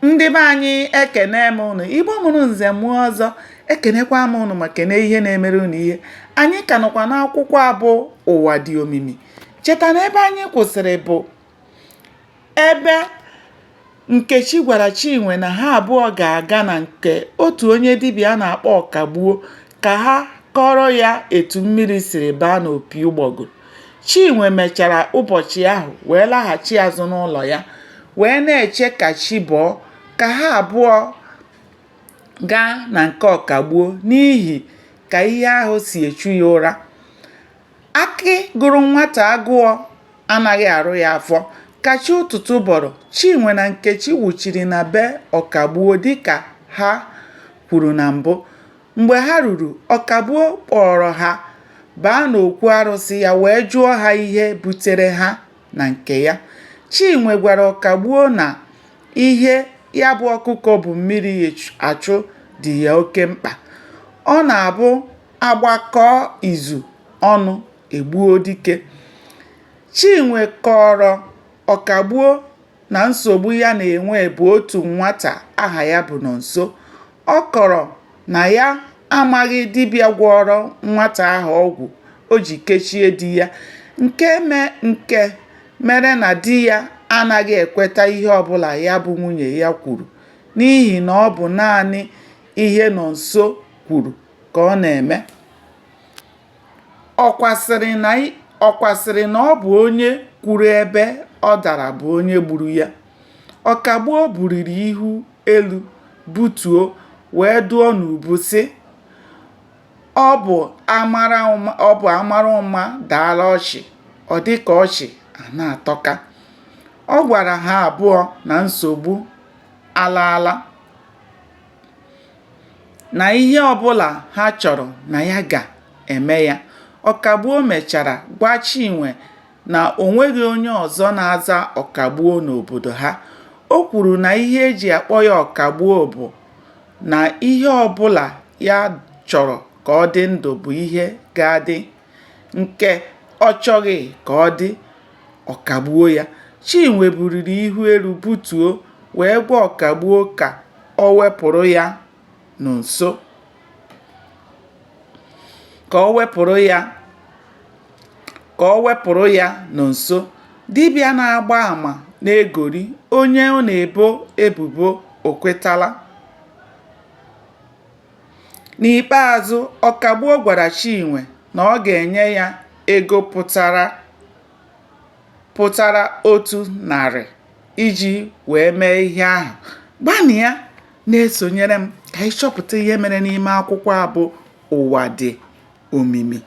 Ndị be anyị, ekene m ụnụ. Igbo mụrụ nze mụọ ọzọ, ekenekwa m ụnụ ma kene ihe na-emere ụnụ ihe. Anyị ka nọkwa n'akwụkwọ a bụ Ụwa Dị Omimi. Cheta na ebe anyị kwụsịrị bụ ebe Nkechi gwara Chinwe na ha abụọ ga-aga na nke otu onye dibịa a na-akpọ Ọkagbuo ka ha kọọrọ ya etu mmiri siri baa n'opi ụgbọgụrụ. Chinwe mechara ụbọchị ahụ wee laghachi azụ n'ụlọ ya, wee na-eche ka chi bọọ ka ha abụọ gaa na nke Ọkagbuo n'ihi ka ihe ahụ si echu ya ụra. Akị gụrụ nwata agụụ anaghị arụ ya afọ. Ka chi ụtụtụ bọrọ, Chinwe na Nkechi wụchiri na be Ọkagbuo dịka ha kwuru na mbụ. Mgbe ha ruru, Ọkagbuo kpọọrọ ha baa n'okwu arụsị ya wee jụọ ha ihe butere ha na nke ya. Chinwe gwara Ọkagbuo na ihe ya bụ ọkụkọ bu mmiri achụ dị ya oke mkpa. Ọ na-abụ a gbakọọ izu ọnụ e gbuo dike. Chinwe kọọrọ Ọkagbuo na nsogbu ya na-enwe bụ otu nwata aha ya bụ Nonso. Ọ kọrọ na ya amaghị dibịa gwọọrọ nwata ahụ ọgwụ o ji kechie di ya nke mere na di ya anaghị ekweta ihe ọbụla ya bụ nwunye ya kwuru n'ihi na ọ bụ naanị ihe Nonso kwuru ka ọ na-eme. Ọkwa sịrị na ọ bụ onye kwuru ebe ọ dara bụ onye gburu ya. Ọkagbuo buliri ihu elu butuo wee dụọ n'ubu sị, Ọ bụ a mara ụma daara ọchị, ọ dị ka ọchị a na-atọka. Ọ gwara ha abụọ na nsogbu alaala, na ihe ọbụla ha chọrọ na ya ga-eme ya. Ọkagbuo mechara gwa Chinwe na o nweghị onye ọzọ na-aza Ọkagbuo n'obodo ha. O kwuru na ihe e ji akpọ ya Ọkagbuo bụ na ihe ọbụla ya chọrọ ka ọ dị ndụ bụ ihe ga-adị, nke ọ chọghị ka ọ dị, ọ kagbuo ya. Chinwe buliri ihu elu butuo wee gwa Ọkagbuo ka o wepụrụ ya Nonso. Ka o wepụrụ ya ka o wepụrụ ya Nonso. Dibịa na-agba ama na-egori onye ọ na-ebo ebubo o kwetala. N'ikpeazụ, Ọkagbuo gwara Chinwe na ọ ga-enye ya ego pụtara 100 iji wee mee ihe ahụ. Gbanịa na-esonyere m ka anyị chọpụta ihe mere n'ime akwụkwọ a bụ Ụwa Dị Omimi.